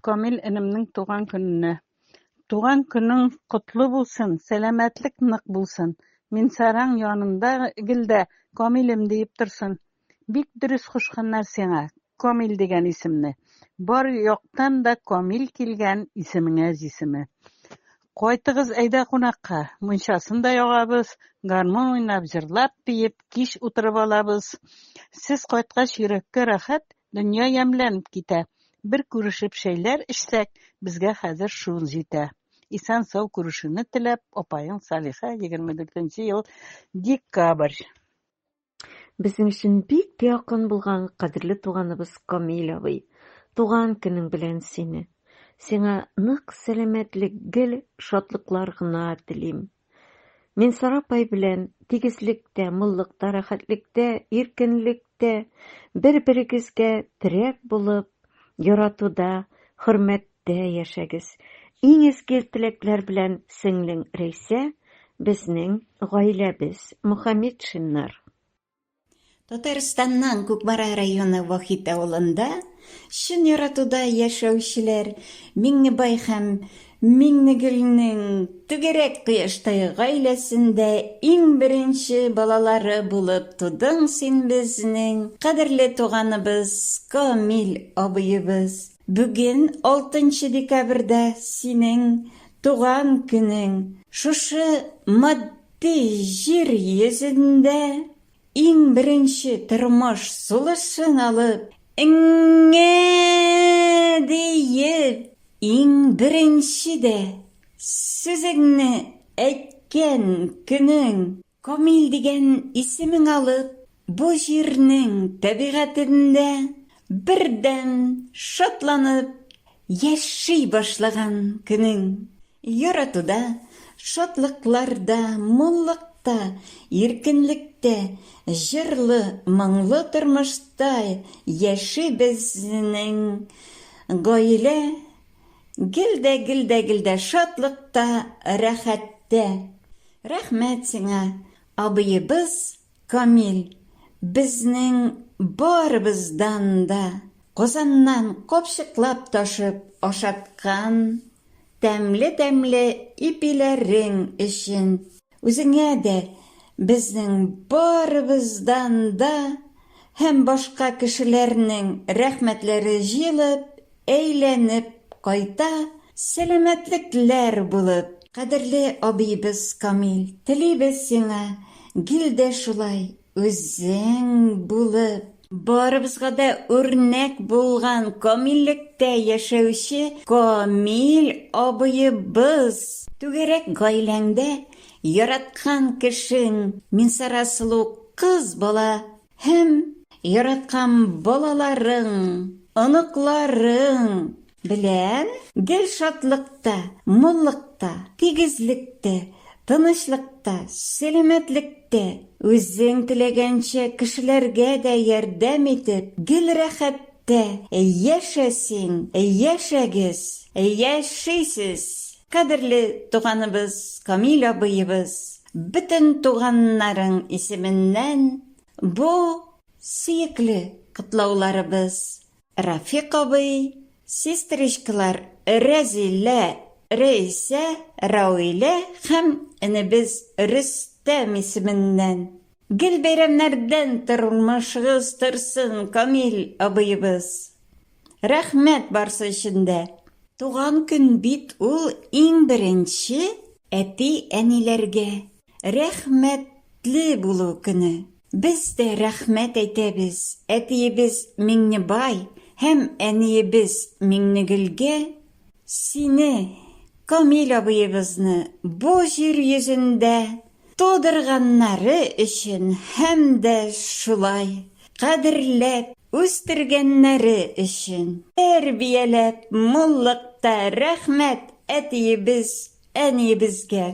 Камил энемнең туган көненә. Туган көнең котлы булсын, сәламәтлек нык булсын. Минсараң янында гел дә Камилем диеп торсын. Бик дөрес кушканнар сиңа Камил дигән исемне. Бар яктан да камил килгән исемеңә җисеме. Кайтыгыз әйдә кунакка, мунчасын да ягабыз, гармун уйнап, җырлап, биеп, кич утырып алабыз. Сез кайткач йөрәккә рәхәт, дөнья ямьләнеп китә. Бер күрешеп чәйләр эчсәк, безгә хәзер шул җитә. Исән-сау күрешүне теләп, апаең Салиха, 24 нче ел, декабрь. Безнең өчен бик тә якын булган кадерле туганыбыз Камил абый, туган көнең белән сине! Сиңа нык сәламәтлек, гел шатлыклар гына телим. Минсара апай белән тигезлектә, муллыкта, рәхәтлектә, иркенлектә, бер-берегезгә терәк булып, яратуда, хөрмәттә яшәгез. Иң изге теләкләр белән сеңлең Рәйсә, безнең гаиләбез Мухаметшиннар. Татарстанның Кукмара районы Вахит авылында чын яратуда яшәүчеләр Миңнебай һәм Миңнегөлнең түгәрәк кояштай гаиләсендә иң беренче балалары булып тудың син безнең кадерле туганыбыз Камил абыебыз. Бүген, алтынчы декабрьдә синең туган көнең. Шушы матди җир йөзендә иң беренче тормыш сулышын алып, эңңә диеп, иң беренче дә сүзеңне әйткән көнең. Камил дигән исемең алып, бу җирнең табигатендә бердәм шатланып яши башлаган көнең. Яратуда, шатлыкларда, муллыкта, иркенлектә, җырлы, моңлы тормышта яши безнең гаилә, гел дә, гел дә, гел дә шатлыкта, рәхәттә. Рәхмәт сиңа, абыебыз Камил, безнең барыбыздан да Казаннан капчыклап ташып ашаткан тәмле-тәмле ипиләрең өчен. Үзеңә дә безнең барыбыздан да һәм башка кешеләрнең рәхмәтләре җыелып, әйләнеп кайта, сәламәтлекләр булып. Кадерле абыебыз Камил, телибез сиңа гел дә шулай үзең булып, барыбызга да үрнәк булган камиллектә яшәүче Камил абыебыз! Түгәрәк гаиләңдә яраткан кешең Минсара сылу кыз бала Һәм яраткан балаларың, оныкларың белән гел шатлыкта, муллыкта, тигезлектә, тынычлыкта, сәламәтлектә, үзең теләгәнчә кешеләргә дә ярдәм итеп, гел рәхәттә яшә син, яшәгез, яшисез! Кадерле туганыбыз Камил абыебыз, бөтен туганнарың исеменнән бу сөекле котлауларыбыз. Рафик абый, сестричкалар Рәзилә, Рәйсә, Рауилә һәм энебез Рөстәм исеменнән. Гел бәйрәмнәрдән тормышыгыз торсын, Камил абыебыз. Рәхмәт барсы өчен дә. Туган көн бит ул иң беренче әти-әниләргә рәхмәтле булу көне. Без дә рәхмәт әйтәбез әтиебез Миңнебай һәм әниебез Миңнегөлгә, сине, Камил абыебызны бу җир йөзендә тудырганнары өчен һәм дә шулай кадерләп үстергәннәре өчен. Тәрбияләп, муллыкта рәхмәт әтиебез, әниебезгә.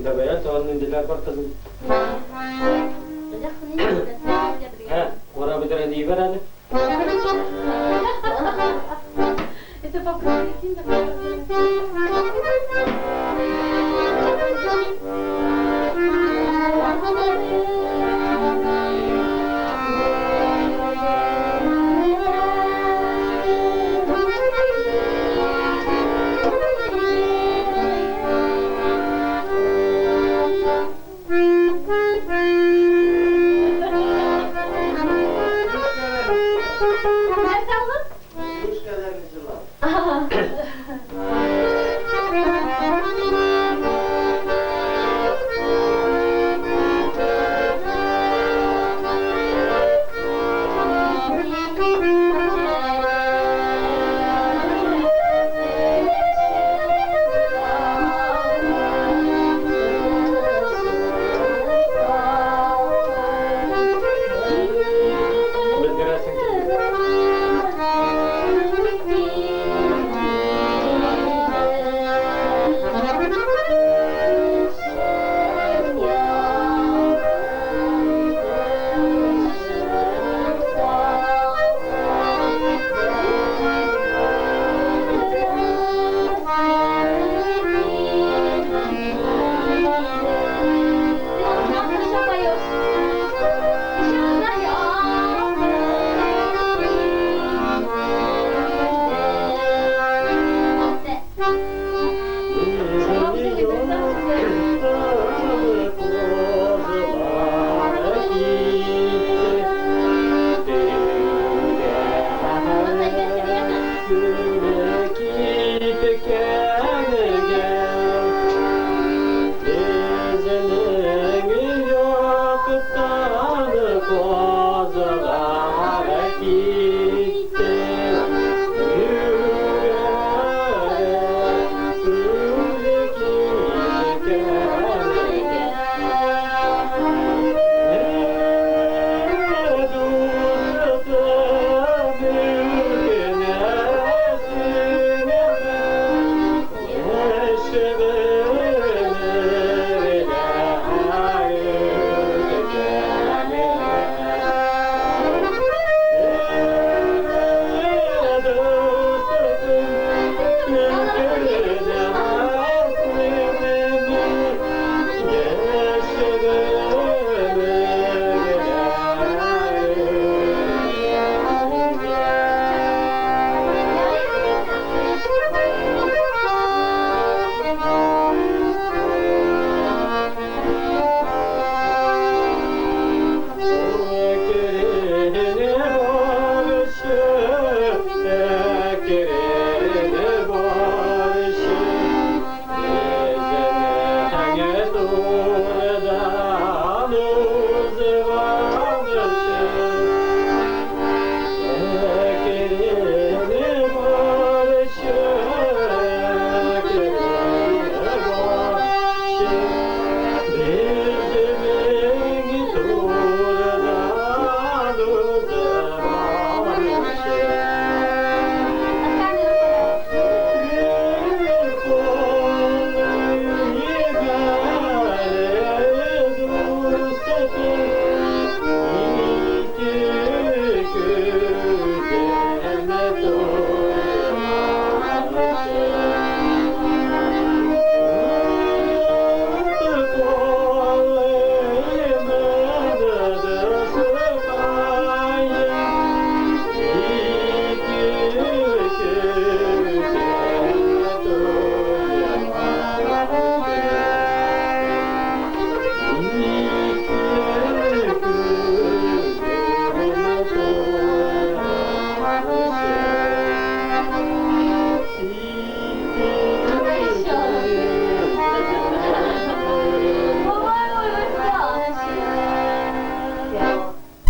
Давай, тагын ниндиләр бар, кызым? Ә, кара бөдрәне җибәр әле.